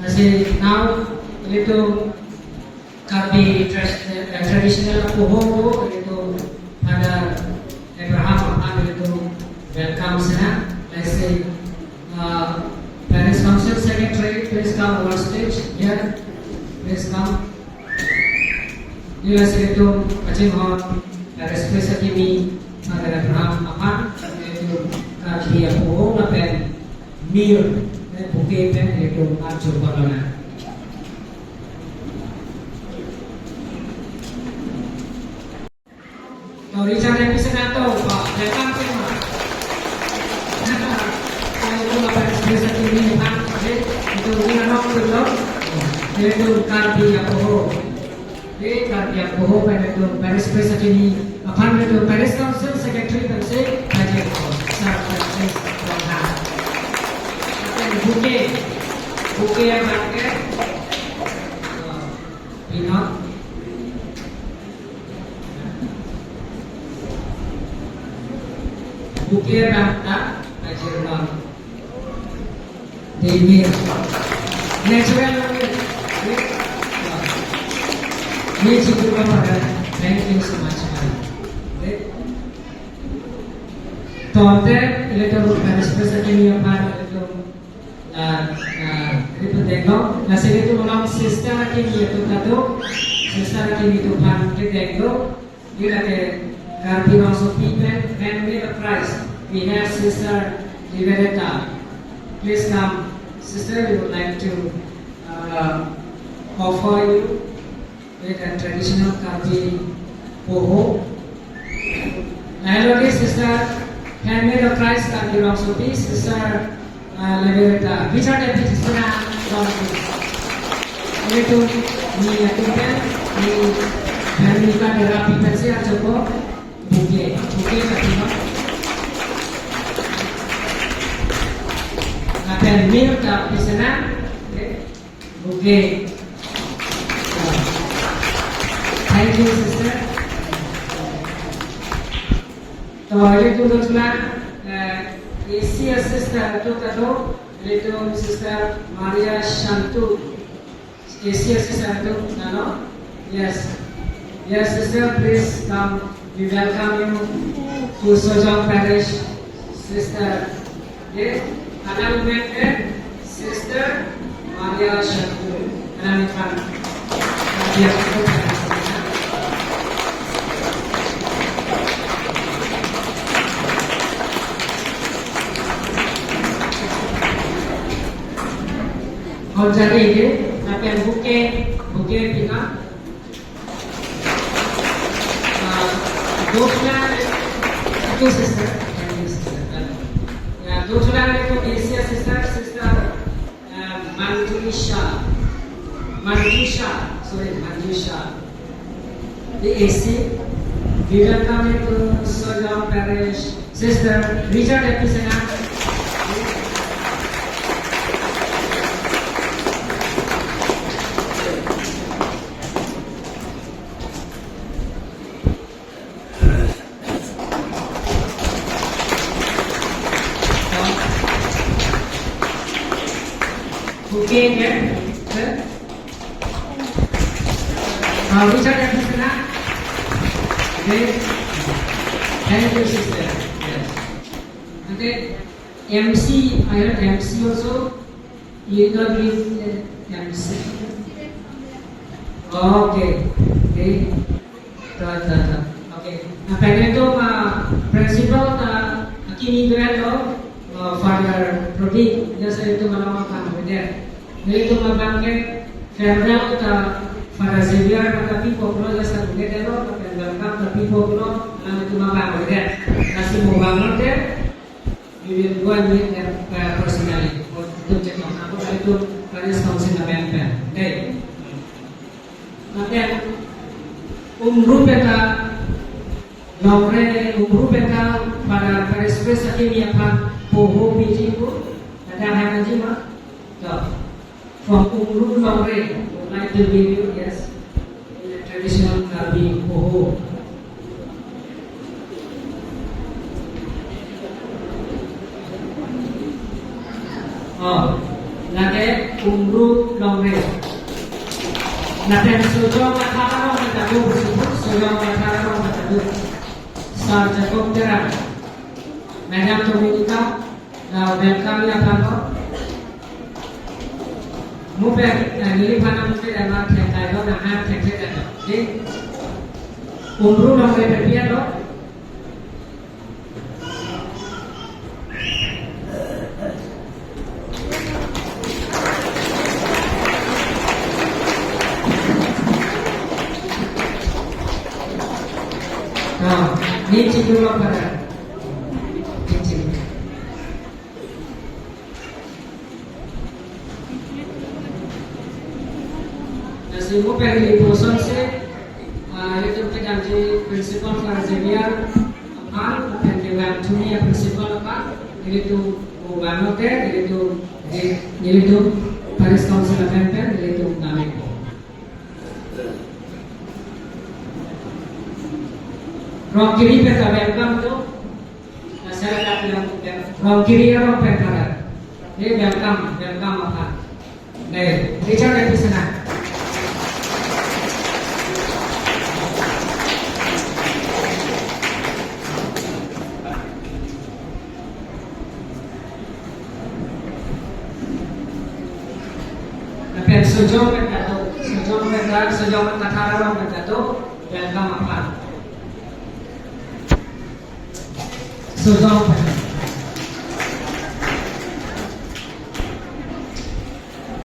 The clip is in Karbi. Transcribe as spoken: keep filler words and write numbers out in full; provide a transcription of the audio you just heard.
Lasi now ilitum Karbi tra-, eh, traditional apoho ilitum Father Abraham aphan ilitum welcome sena. Lasi, uh, Parish Council Secretary, please come on stage here. Please come. Nila ilitum kachinghon Parish Priest akimi Father Abraham aphan ilitum Karbi apoho lapen mir, eh, bouquet pen ilitum arju pon lonang. To Richard M P Senator, pa, welcome, tema. Ilitum Parish Priest akimi aphan, eh, ilitum ni anong tu lo, ilitum Karbi apoho. Ilitum Karbi apoho pen ilitum Parish Priest akimi aphan ilitum Parish Council Secretary pensi pajirpo, Sir Francis Ronghang. Lapen bouquet, bouquet abang ke, uh, Binod. Bouquet abang ta pajirnon. Dei mir. Natural lo. Ni chitu ko pada. Thank you so much, man. Dei. To ante ilitum Parish Priest akimi aphan ilitum, ah, ah, ripet denglo. Lasi ilitum along sister akimi atum ta do. Sister akimi atum aphan kedeng do. Nila ke Karbi Rongsopi pen handmade of Christ. We have Sister Liberata. Please come, sister. We would like to, uh, offer you with a traditional Karbi poho. Hello, this sister, handmade of Christ, Karbi Rongsopi, Sister, uh, Liberata. Which are the big sister? Ilitum ni atum pen, ni, dan ni ka derapi pensi ajopo, bouquet, bouquet kati ma. Lapen mir ta pi sena, okay, bouquet. Thank you, sister. To, ilitum dothulang, eh, A C S sister atum ta do, ilitum Sister Maria Shantu. A C S sister atum, no? Yes. Yes, sister, please come. We welcome you to Sojong Parish, sister. Ye, anang men ke Sister Maria Shantu. Anang men. Hojari ke, lapen bouquet, bouquet pina. Uh, dothulang, two sister, and sister. Yeah, dothulang ilitum A C S sister, Sister, uh, Manjusha. Manjusha, sorry, Manjusha. The A C. We welcome you to Sojong Parish. Sister Richard Episena. Okay, okay. Sir? Uh, which are the sister? Okay. Thank you, sister. Yes. Okay. M C, I heard M C also. You not read, uh, M C. Okay. Okay. Ta, ta, ta. Okay. Lapen ilitum, ah, principal ta akimi dolo, ah, Father Pradeep, jasa ilitum alam abang beda. Ilitum abang ke farewell ta Father Xavier ta pipo pulo jasa beda lo, lapen welcome ta pipo pulo, alam ilitum abang beda. Lasi mo abang lo de, we will go and meet them, uh, personally. Or to check on. Ako ilitum Parish Council na member. Okay. Lapen umru penta, longri umru penta, Father Parish Priest akimi aphan poho piji pu, ada hai manji ma? To. From Umru Longri, would like to give you, yes, traditional Karbi poho. Oh, lake Umru Longri. Lapen Sojong Kathar arong pen ta do, Sojong Kathar arong pen ta do, Sir Jacob Terang, Madam Dominica, la welcome ya aphan lo. Mo pen, eh, neliphan amen pen ama thekthai lo, nang an thekthai lo. Oke. Umru Longri pen pi-an lo. Ah, ni chiklo para. Ni chiklo. Lasi mo pen neli puson si, ah, nelitum kedamji Principal Class Xavier aphan, pen kevang thumi a-principal aphan, nelitum mo vanglote, nelitum, eh, nelitum Parish Council amen pen, nelitum namik. Rongkiri pen ta welcome do. Masyarakat yang, yang Rongkiri arong pen para. Ini welcome, welcome aphan. Baik, Richard Episena. Lapen Sojong pen ta do, Sojong pen ta, Sojong Kathar arong pen ta do, welcome aphan. Sojong pen.